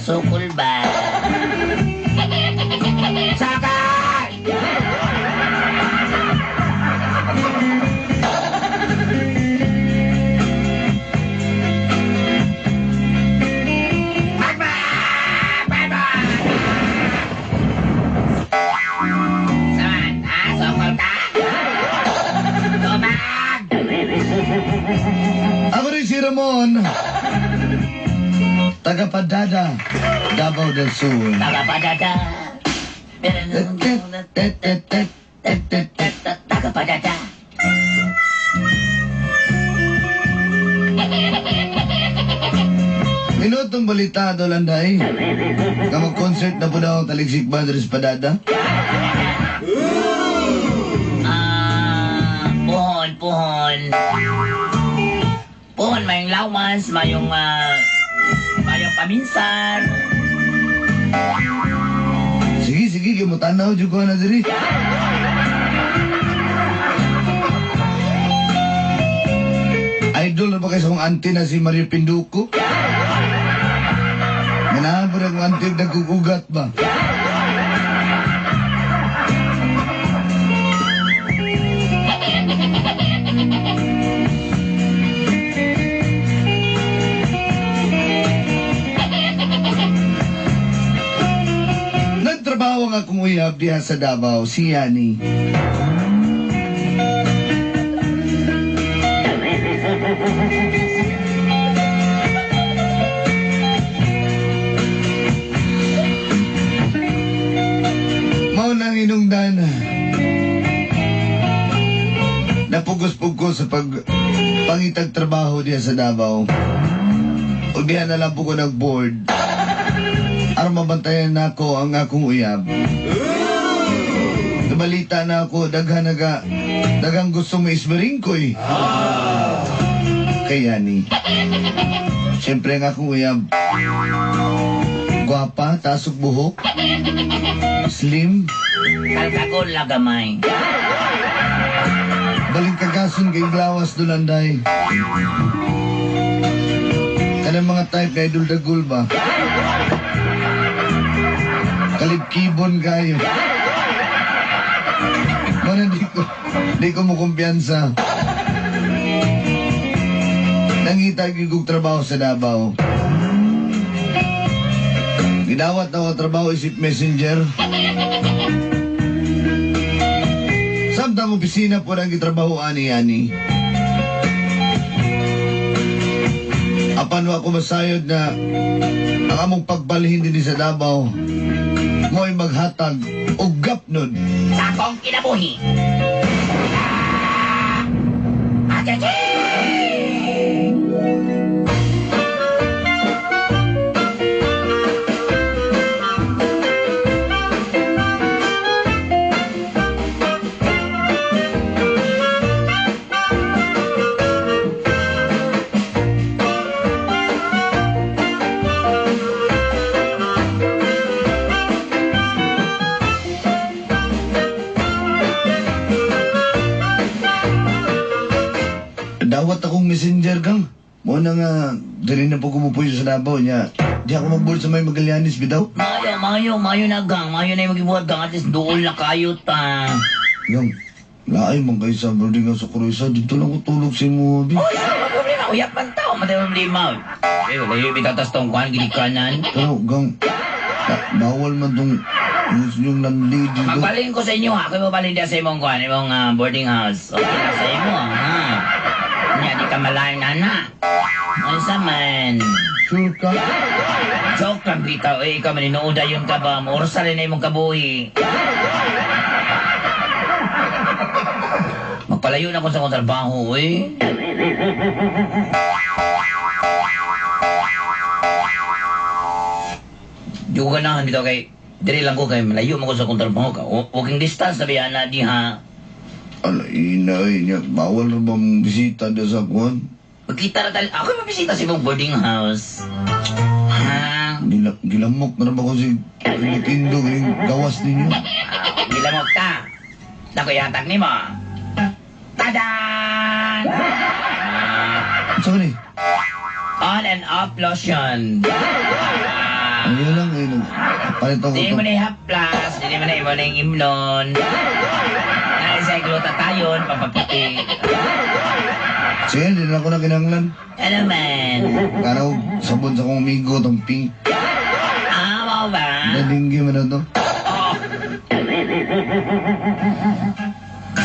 Sukol ba? Sakay! Saan? Ha? Sukol ka? Tumag! Ako rin si Ramon. Tagapadada, Davao del Sur. Tagapadada. Tagapadada. Minutong balita, Dolanday. Nga mag-concert na po daw ang Taligsik Brothers Padada. Ah, puhon, puhon. Puhon, mayong lawas, mayong, mayong paminsan. Sige, sige, kimutanaw, dyan ko na diri. Idol na ba kayo sa akong auntie na si Mario Pinduco? Ganahan po na akong auntie nagkukugat ba? Nagtrabaho ang akong uyab diha sa Davao, si Yani. Mao nang inungdan. Napugos-pug ko sa pagpangitag trabaho diha sa Davao. Ug diha na lang po ko nag-board. Aron mabantayan nako ang akong uyab. Nabalita na ako, daghan naga, daghang gusto mo ismaring ko eh. Kaya ni. Siyempre ang akong uyab, gwapa, tasok buhok, slim, Kalkakon lagamay. Balingkagason kay Glawas Dulanday. Kanang mga type na idol dagul ba? Kalibkibon kayo. Mana di ko mo kumpiyansa. Nangita gyud kog trabaho sa Davao. Gidawat na ako trabaho isip messenger. Samtang opisina po ang gitrabaho ani-ani. Apan wa ako masayod na ang among pagbalhin din sa Davao mo'y maghatag og gapnod sa akong kinabuhi. Dawat akong messenger kang. Mo na nga, diri na po kumupuyo sa Davao niya. Di ako mag-board sa may Magallanes, bitaw. Mayo, mayo, mayo na gang. Mayo na yung magibuhat gang. At least dool na kayo ta. Yang, laay man kayo sa boarding house sa Kuroisa. Dito lang ko tulog sa imo, bi. Oy, wala problema. Uyap man tao. Matay problema. Eh, wala yung bitatas tong kuhan, ginikanan. Pero, gang, bawal man tong yung landlady ko. Magbalin ko sa inyo ha. Ako mabalin diya sa imong kuhan, imong boarding house. Okay na sa imo ha. Nya, di ka malayo na na. Ano sa man? Sure ka? Joke lang bitaw. Eh, ikaw maninuoda yun ka ba? Maursa rin na imong kabuhi. Magpalayo na ko sa akong trabaho, eh. Di ko ganahan bitaw kay diri lang ko kay malayo mo ko sa akong trabaho ka. Walking distance sabi ana di ha. Ala, ina, eh, niya. Bawal na bang bisita doon sa kuhan? Magkita na tayo. Ako mabisita sa imong boarding house. Ha? Gilamok na ba ko si Likindo yung gawas ninyo? Gilamok ta. Nako yatag nimo. Tadan! Saan ni? On and off lotion. Ayun lang, ayun lang. Palit ako Di to. mo na ihaplas, di mo na imo na yung imnon. Naisa glutatayon, pampaputi. Sige, di na ako na kinanglan. Ano man? Karaw, sabon sa kong amigo, tong pink. Ah, mao ba? Nadinggi man na to. Oh.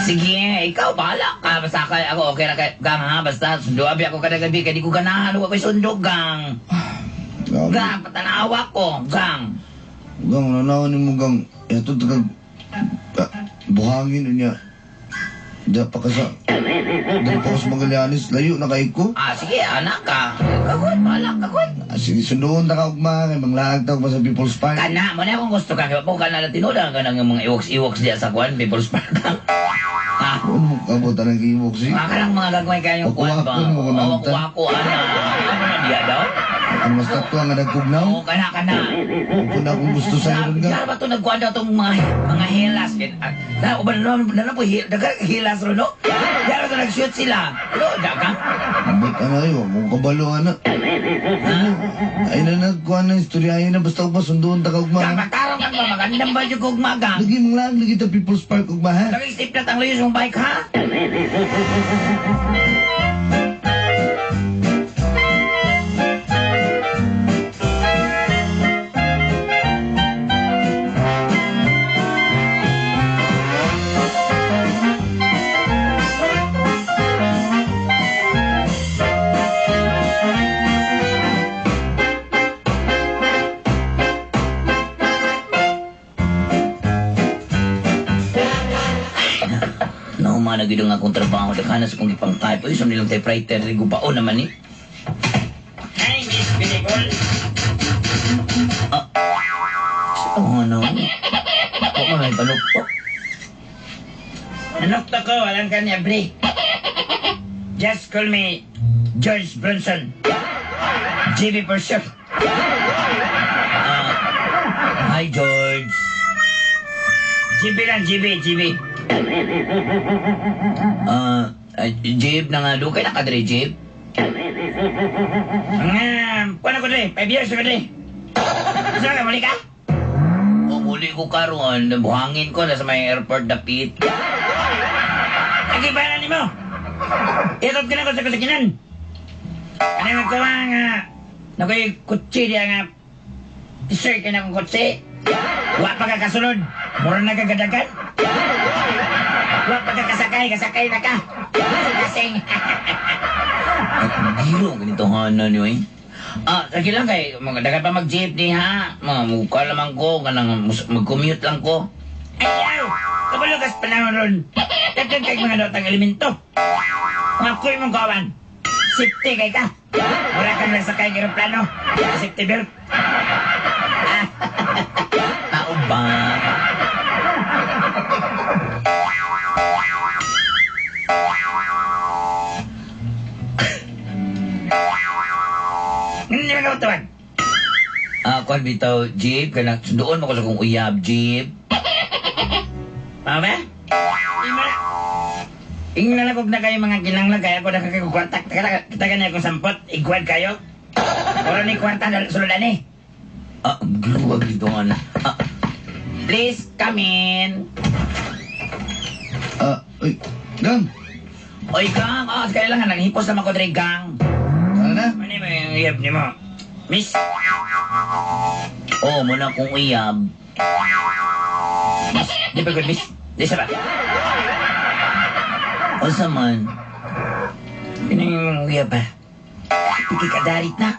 Sige, ikaw bahala ka. Basta ako okay ra kay gang ha. Basta sunduan ako kada gabi kay di ko ganahan wa ko'y sundo gang. Grabe. Gang, patanawa ko, gang. Gang, nanawin ni mo gang. Ito tagag... Buhangin niya. Di pa ka sa Magallanes. Layo na kay ko. Ah, sige, anak ka. Kagoy, bahala ka, kagoy. Ah, sige, sundoon ta ka ugma. Kay manglaag ta pa sa People's Park. Kana, mo na akong gusto ka. Kaya po ka na tinudan ka ng mga iwoks-iwoks diya sa kuan, People's Park. Ha? Ano mo kabutan ng iwok si? Mga karang mga gagawin kayong kuan ba? Wakwakon mo kung Oo, namtan. wako, ana. Ano na diya daw? Ang mas tatwa nga nagkugnaw. Oo, kana, kana. Kung na akong gusto sa iyo gang. Kaya ba ito nagkuhan daw itong mga hilas? Na, uban na, na, na po, hilas ro, no? Kaya ba ito nag-shoot sila? No, dagang? Ambot ana ayo, mo kabalo ana. Ay na nagkuhan na istorya na basta ugma sundoon ta ka ugma. Kang matarong ka ba? Magandang ba yung gugmagang? Lagi manglaag lagi ta People's Park ugma ha. Lagi siplat ang layos mong bike, ha? Nauma na gid ang akong trabaho. Daghan na sa kong ipang-type. Uy, sa nilang typewriter. Gubao naman eh. Hi, Miss Beautiful. Ah, sa ano? Ako man may panukpo. Nanukto ko, walang kanya, bre. Just call me George Brunson. GB for short. Ah, hi, George. GB lang, GB, GB. Ah, Jib na nga, dugay na ka diri, Jib. Nga, kuwan ko diri, 5 years ko diri. Saan ka, muli ka? O, muli ko karon, buhangin ko na sa may airport dapit. Lagi ba na nimo? Ikot ka na ko sa kusakinan. Ano nga ko nga, nakoy kutsi diya nga, sir ka na kong kutsi. Wa pa ka kasunod, mura na kagadagan. Wa pa ka kasakay, kasakay na ka. Kasing. Giro, ganito hana niyo eh. Ah, sige lang kay, dagat pa mag-jeep ni ha. Mga mukha lamang ko, kanang mag-commute lang ko. Ayaw! Kabalo kas panahon ron. Dagdag kay mga dotang elemento. Mga kuy mong kawan. Safety kay ka. Mura kang nasakay ng aeroplano. Safety belt. Tao ba? Hindi mo tawag. Ah, kuan bitaw, jeep, kana sunduon mo ko sa kong uyab, jeep. Mama ba? Ima. Ingnan na kog na kayo mga kinanglan kaya ako nakakakwarta. Kita ka na akong sampot, igwad kayo. Oro ni kwarta dal sululan eh. Ah, gruwag dito nga na. Ah, please come in. Ah, uy, gang. Oy, gang, ah, kailangan naghipos naman ko diri, gang. Tara na. Ano mo yung uyab ni mo? Miss? Oh, muna kong uyab. Miss, di ba good, miss? Di sa ba? Unsa man? Yun yung uyab ba? Piki ka darit na.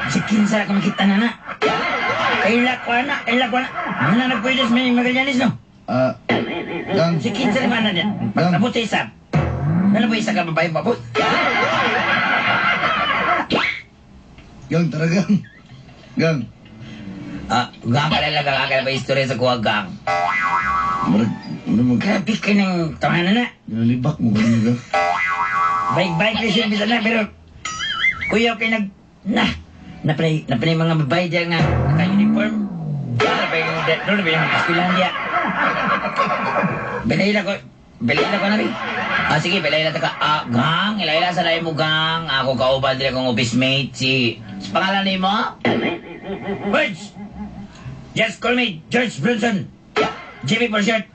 Sa kinsa ka makita na na. Kaila ko na, kaila ko na. Ano na nagpwede sa may Magallanes, no? Ah, gang. Sa kinsa naman na niya. Pagtapos sa isa. Ano ba isa ka babae mabot? Gang, tara gang. Gang. Ah, gang ka lang, gang ka ba istorya sa kuha, gang. Murag, murag mag... Grabe ka ng tawanan na. Ginalibak mo kanina gang. Bike-bike na siya, bisa na, pero kuya, okay nag... Na! Napalay mga babae diyan nga, naka-uniform. Doon na ba yung, doon na ba yung eskwelahan diya? Belayla ko na rin. Ah, sige, belayla ta ka. Ah, gang, ilayla sa lain mo, gang. Ako kauban dila kong office mate, si Pangalan nimo? Words! Just call me George Brunson. Jimmy for short.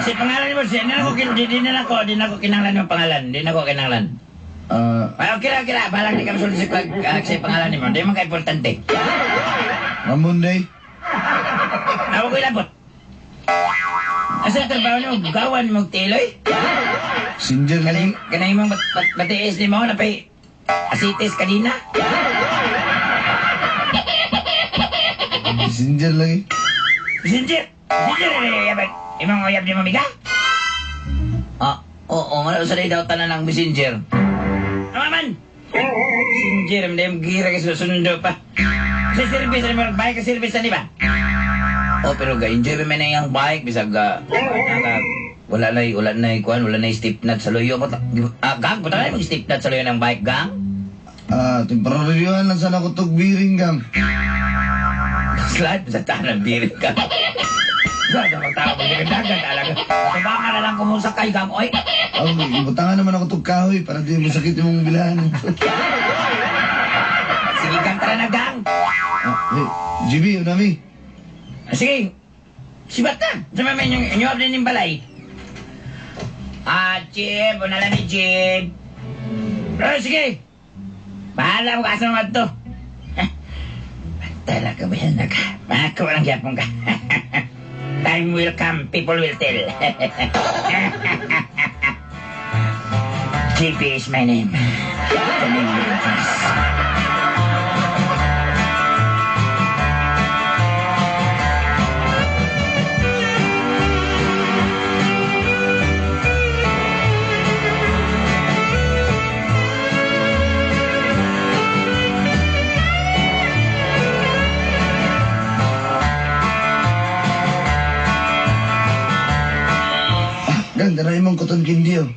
Si pangalan nimo, si di na ako di na ako kinahanglan yung pangalan. Di na ako kinahanglan. Ay, okay ra, okay ra. Balang di ka masulti sa pangalan nimo. Di man ka importante. Ramon day. Ako ko ilabot. Asa trabaho nimo? Bugawan mo tiloy? Singer lagi. Kanay imong batiis nimo na pay asitis kanina. Singer lagi. Singer. Singer eh, imong uyab nimo miga? Ah, oo, nga sa daw tanan ang messenger. Ama man. Messenger, hindi mo gira kay susundo pa. Sa service ni mo, bike ka service ni ba? Oh, pero ga enjoy man na iyang bike bisag wala na kuan, wala na step nut sa luyo. Gang, buta na mag step nut sa luyo ng bike, gang. Temporary lang sana ko tog biring, gang. Slide sa tanan biring ka. Gada magtao magdagan talaga. Tubangan na lang kumusakay, gang, oy. Oh, ibutangan naman ako tog kahoy para di masakit imong bilahan. Sige, gang, tara na, gang. Hey, GB, unami. Sige, sibat na. Sa may inyo din yung balay. Chib, una lang ni Chib. Sige. Bahala mo ka asa naman to. Talaga ba yan naka? Baka walang yapong ka. Time will come, people will tell. GB is my name. The name will pass. Gang, dara imong cotton candy, oh.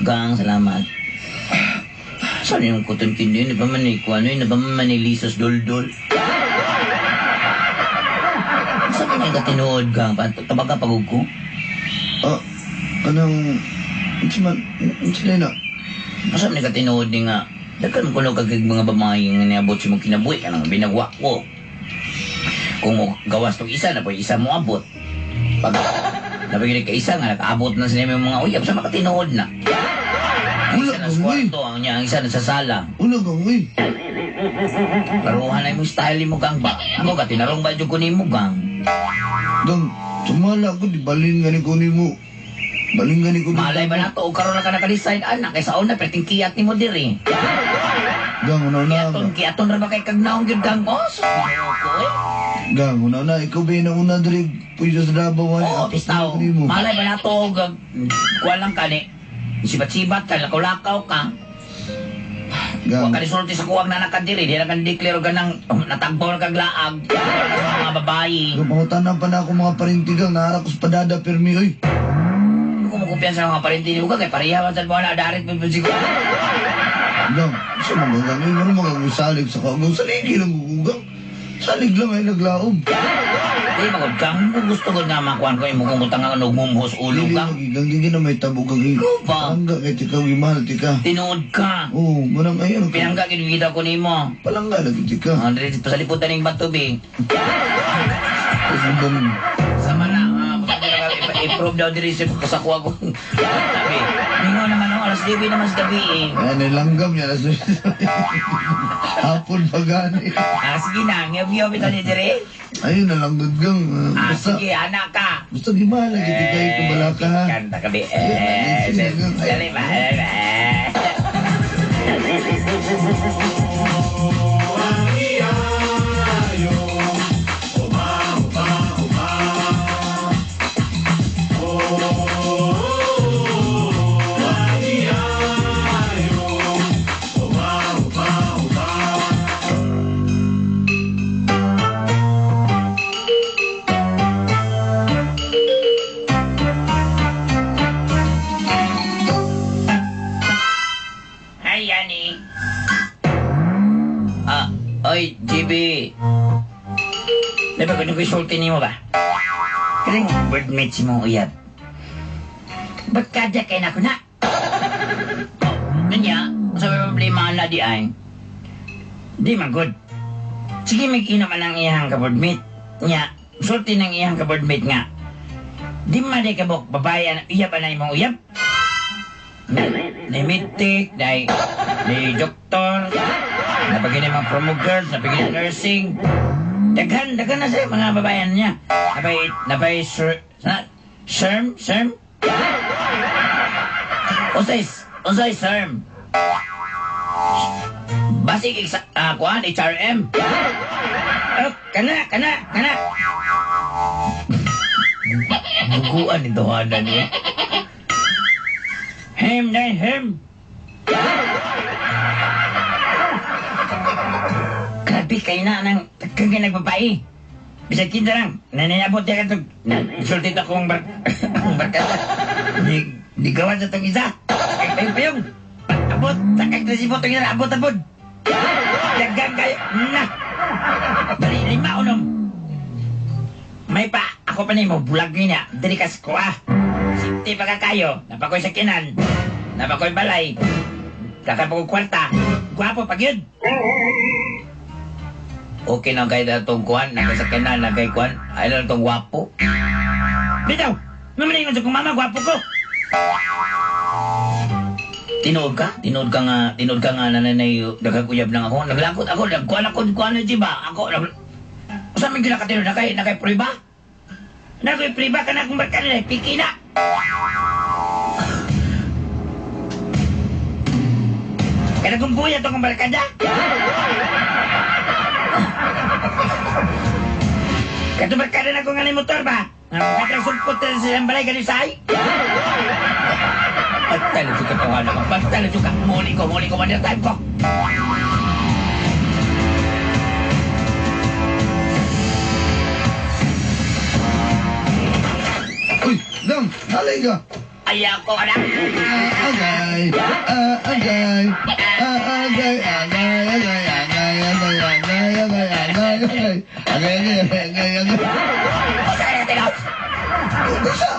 Gang, salamat. Saan yung cotton candy? Hindi pa man ni kuano, hindi pa man ni Lisos Duldul. Saan man yung katinuod, gang? Tabaga pagod ko? Anong... Unsa na? Saan man yung katinuod ni nga? Daghan mo kuno kag mga babae nga niabot sa mong kinabuhi, kanang binagwa ko. Kung gawas tong isa na po, isa mo abot. Pag nabigyan ka isa nga, nakaabot na sila yung mga uyab sa makatinuod na. Ang isa Wala na kang kwarto, ang niya, ang isa na sa sala. Wala kang uy. Laruhan na yung style mo, gang ba? Ako ka, tinarong ba dyan ko ni mo, gang? Gang, sumala ko, di balin nga ni ko ni mo. Balin nga ni ko. Malay ba na to? O karon na ka naka-decide, anak. Kaysa una, perting kiyat ni mo diri. Gang, una na. Kiyaton, kiyaton ra ba kay kagnaong gyud gang? Oh, sus, Ginoo ko, eh. Gang, una na. Ikaw ba yung una diri? Pwede sa Davao, ay. Oo, pistaw. Malay ba na to? Kuha lang ka ni. Sibat-sibat ka, lakaw-lakaw ka. Gang, Huwag ka ni sulti sa kuwag na nakadiri. Di na ka declare ka ng natagbaw na kaglaag. Sa mga babae. gang, pangutanan pa na ako mga parinti, gang. Naharap ko sa padada, pirmi, oy. Hindi ko makumpiyan sa mga parinti ni Uga. Kay pareha man sa buwan na darit mo siguro. Gang, sa mga gang, ay, meron mga gang salig sa kagong. Saligi lang, gang. Salig lang ay naglaom. Di magod gang. Kung gusto ko nga makuhan ko yung mukong butang nga nagmumhos ulo Dili gang. lagi, gang, di na may tabo gang. Ikaw ba? Palangga kay tika, gimahal tika. Tinuod ka. Oo, manang ayan. Pinangga, kinugita ko nimo. Palangga lagi tika. Andre, sa liputan ng bato, bi. Ang Sama na, i-prove daw diri sa kuha ko. Sabi, mingo naman ako, alas 9 naman sa gabi eh. Ayan, ay langgam niya. Hapon pa gani. Sige na, ngiyab-ngiyab ito ni diri. Ayun, nalanggad gang. Basta, Sige, anak ka. basta gimahal lagi tika, ito bala ka ha. Kanta ka, bi. Eh, dali ba, dali ba. Hi, Yani. Oy, GB. Di ba kung isulti nimo ba? Kaya wordmates mo uyab. Ba't kadya kay na ko na? Oh, nanya, Sa may problema na di ay. Di man good. Sige, mag-inom ang iyang kaboardmate. Nya, sulti ng iyang kaboardmate nga. Di man di kabok, babae, iya ba na imong uyab? Na medtech, na ni doktor, napagin mga promo girls, napagin nursing. Daghan, daghan na siya mga babayan niya. Nabay, sir, na, serm, serm? Usay, usay, serm. Basig, kuan, HRM. Oh, kana, kana, kana. Buguan ni Dohana niya. Hem, dahil hem. Grabe kayo na nang kang nagbabae. Bisag kinta lang, naninabot niya ka ito. Sultit akong akong barkada. Di gawan sa itong isa. Kay payong-payong. Abot, sakay na sibot ang ina, abot, abot. Dagang kayo, na. Dali, lima unom. May pa, ako pa nimo, bulag niya. Dali ka sa kuha. Sipti pa ka kayo. Napakoy sa kinan. Napakoy balay. Kakapag kwarta. Gwapo pag yun. Okay na kayo na itong kuhan. Nagkasakyanan, nagkay kuhan. Ay na itong gwapo. Bitaw! Mamalingon sa kong mama, gwapo ko. Tinuod ka? Tinuod ka nga nananay, nagkakuyab lang ako. Naglakot ako, nagkuhan ako, kuhan na ba? Ako, sa amin ginakatino, nakay priba? Nakay priba ka na akong barkada, piki na! Kaya kung buya itong barkada? Kato barkada na ko nga ni motor ba? Katang sulpot na silang balay, ganun sa'y? Patay na suka tawa naman, patay na suka. Muli ko, one time ko. Uy, Dang, halay ka. Ayaw ko na. Agay, agay, agay, agay, agay, agay, agay, agay, agay, agay, agay, agay, agay, agay, agay. Usa ka na, Tinos! Unsa?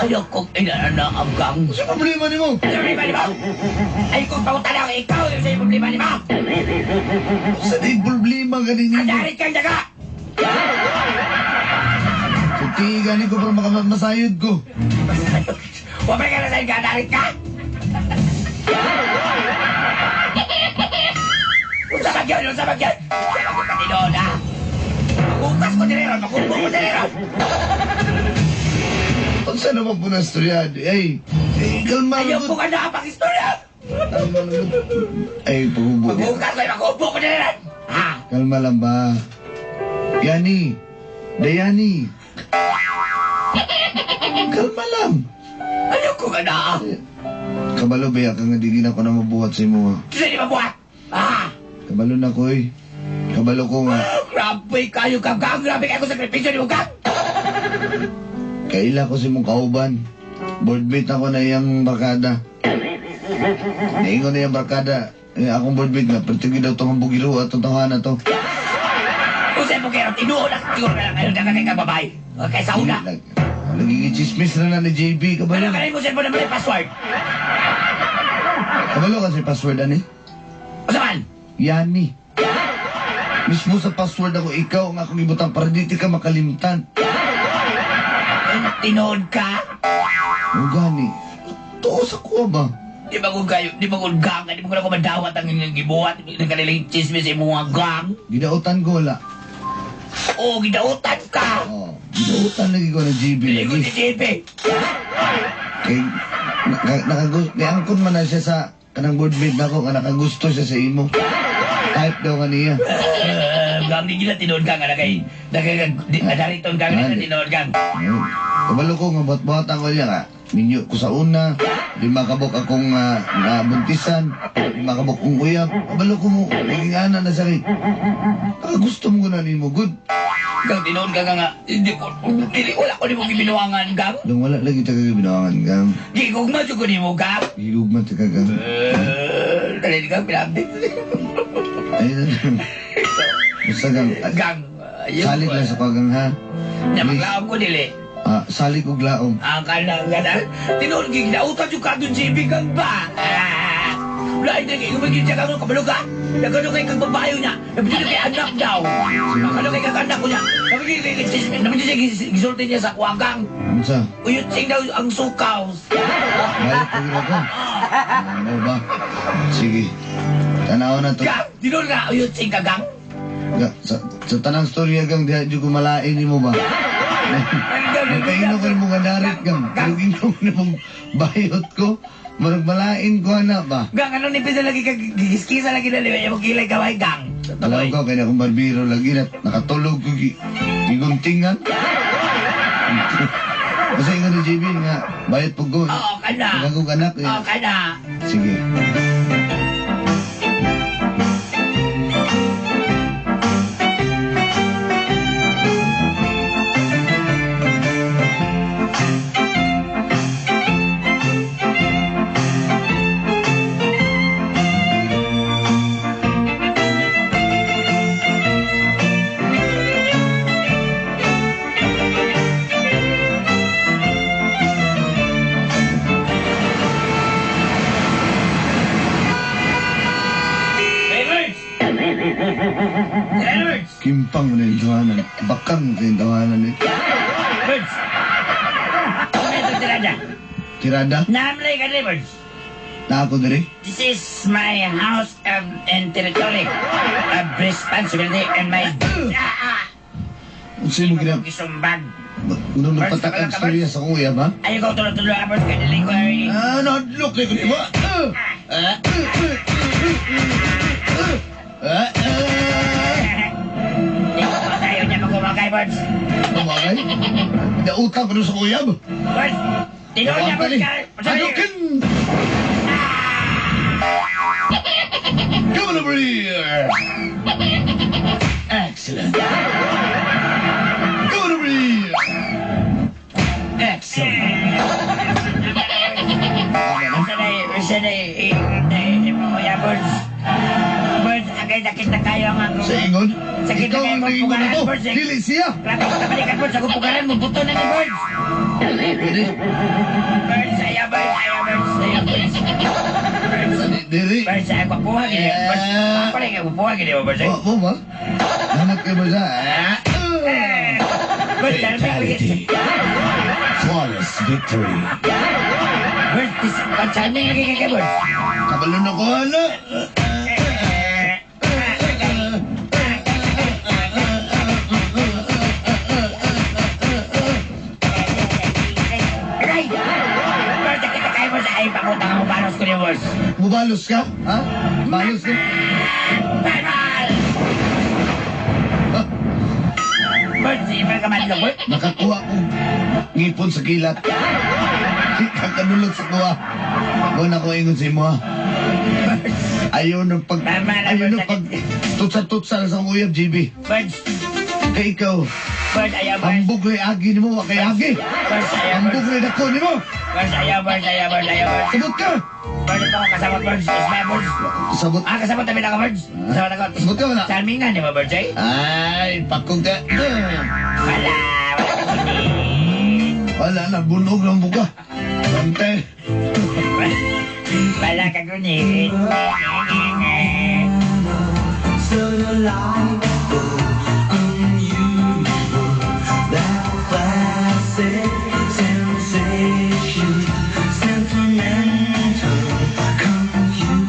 Ayaw kong inana ang gang. Unsa problema nimo? Ano problema nimo? Ay kong pangutana ko, ikaw yung sa'yo problema nimo! Unsa di problema gani nimo? Adarit kang daga! Sulti gani ko para makamasayod ko. Wabay ka na sa'yo, adarit ka! Unsa ba yun? Unsa ba yun? Unsa ba yun katinoon, ha? Magugas ko dinero! Magubo ko dinero! Unsa naman po na istorya? Ay, eh, kalma Ayaw lang. ko ka na pakistorya! Kalma lang. Ay, paghubo. Magugas ko, magubo ko dinero! Ha? Kalma lang ba? Yani. Dayani. Kalma lang. Ayaw ko ka na! Kabalo ba ka nga di na ko na mabuhat sa imo. Kasi di mabuhat! Ha? Kabalo na ko eh. Kabalo ko nga. Grabe kayo ka, gang! Grabe kayo sakripisyo ni mo, gang! Kaila ko si mong kauban. Boardmate ako na iyang barkada. Naingon na iyang barkada. Eh, akong boardmate nga. Pertige daw itong bugiro at itong tahanan to. Usay mo kayo, tinuo na! Siguro na lang kayo, daga kay kababay. Okay, sa una. Lagi chismis na na ni JB. Kabalo. Ano ka rin mo cellphone na may password? Kabalo kasi password ani? Unsa man? Yani. Mismo sa password ako, ikaw ang akong ibutang para di ka makalimtan. Tinuod ka? O gani. Tuo sa kuha ba? Di ba kung kayo, di ba kung gang, di ba kung ako madawat ang inyong gibuhat, ng kanilang chismis sa imong gang? Gidautan ko wala. Oo, gidautan ka! Oh, gidautan lagi ko ng JB Dili ko lagi. si JB. Kay, kay angkon man na siya sa kanang boardmate na ako, nga nakagusto siya sa imo. Type daw kaniya. Gang, di gila tinuod gang, nga nakay, nakay, gang, di na tinuod gang. Ayun. Kabalo ko nga buhat-buhatan ko niya nga. Minyo ko sa una, 5 kabok akong nabuntisan, 5 kabok kong uyab. Kabalo ko mo, naging ana na sakit. Nakagusto mo ko na nimo, good. Gang, tinuod ka nga, hindi ko, dili, wala ko nimo gibinuangan, gang. Dong wala lagi taga gibinuangan, gang. Gigugma jud ko nimo, gang. Gigugma taga, gang. Dali gang, pinabit. Ayun. Basta, gang. Gang, ayun. Salig lang sa kagang, ha? Na maglaom ko dili. Ah, salig og laom. Ang kanang ganang, tinuod gigdautan jud ka dun JB gang ba? Ah. Lain na kay umigil siya kang kabalo ka. Nagano kay kag babayo niya. Nabili kay anak daw. Nagano kay kag anak ko niya. Nabili siya gisulti niya sa kuwagang. Unsa? Uyot sing daw ang sukaw. Bayot pag ko. Ano ba? Sige. Tanaw na to. Gang, dinol nga uyot sing ka gang. Sa tanang storya gang diha jud ko malain nimo ba? Nagkaino ko nimo nga darit gang. Pero ko nimong bayot ko. Murag malain ko ana ba? Gang, ano ni pisa lagi kag gigiskisa lagi na liwa mo kilay kaway gang. Alam ko kaya akong barbero lagi na nakatulog ko giguntingan. Kasi ingon ni JB nga bayot pug ko. Oo, kana. Nagagong anak eh. Oo, kana. Sige. Drivers! Drivers! Kimpang na yung tawanan. Bakang na yung tawanan eh. Birds! Ito tirada. Tirada? Namlay ka, drivers. Na ako diri? This is my house and territory of responsibility and my... Unsa mo gina... Gisumbag. Unong nagpatak ang storya sa akong uyab ha? Ayaw ko tulog-tulog abos kay dili ko ay... Ah, nadlok kay ko di ba? Ah, ah, ah. Di ko patayo niya magumagay, birds. Kumagay? Nautang ko sa uyab. Birds! Tinuod niya, birds. Hadouken! Come on over here! Excellent! Come on over here! Excellent! Sanay, kuya, birds. Birds, agay sakit na kayo ang akong... Sa ingon? Sakit na Ikaw kayo ang mong naingon pugaran, ako! birds. Eh. Dili siya! Grabe ko tabalikan, birds. Ako pugaran mo, buto na ni birds. Pwede? Birds, ayaw, birds, ayaw, birds, ayaw, birds. Birds, Dili? birds, ayaw, gwapuha, gini. Birds, ako lang, gwapuha, gini, birds. eh. Mo ba? Namat kayo ba siya? Ah! Birds, charming, Flawless victory. Birds, this, charming lagi kay birds. Kabalo na ko, ano? Aray! Birds, sakit na kayo, birds. Ay, pangutang ako, balos ko ni birds. Mubalos ka? Ha? Balos ka? Bye-bye! Ha? Birds, di ba ka madlog, birds? Nakakuha kong ngipon sa kilat. Kakanulot sa kuha. Mo na ko ingon sa imo ha. Birds, Ayaw ng pag... Tama na, Ayaw ng Birds. pag... Tutsa-tutsa sa uyab, GB. birds, Kay ikaw, birds, ayaw, birds. ambog rin agi nimo, wa kay agi. Birds, ayaw, Ambog birds. rin ako nimo. Birds, ayaw, birds, ayaw, birds, ayaw, birds. Sabot ka! Birds, ito, kasabot, birds. Is my birds. Sabot. Ah, kasabot tabi na ka, birds. Kasabot ako. Sabot ka wala? Charming nga, di ba, birds, eh? Ay, pakong ka. Wala, wala ka sunod. Wala na, bunog ng buka. Bantay. Wala ka gunit. So the light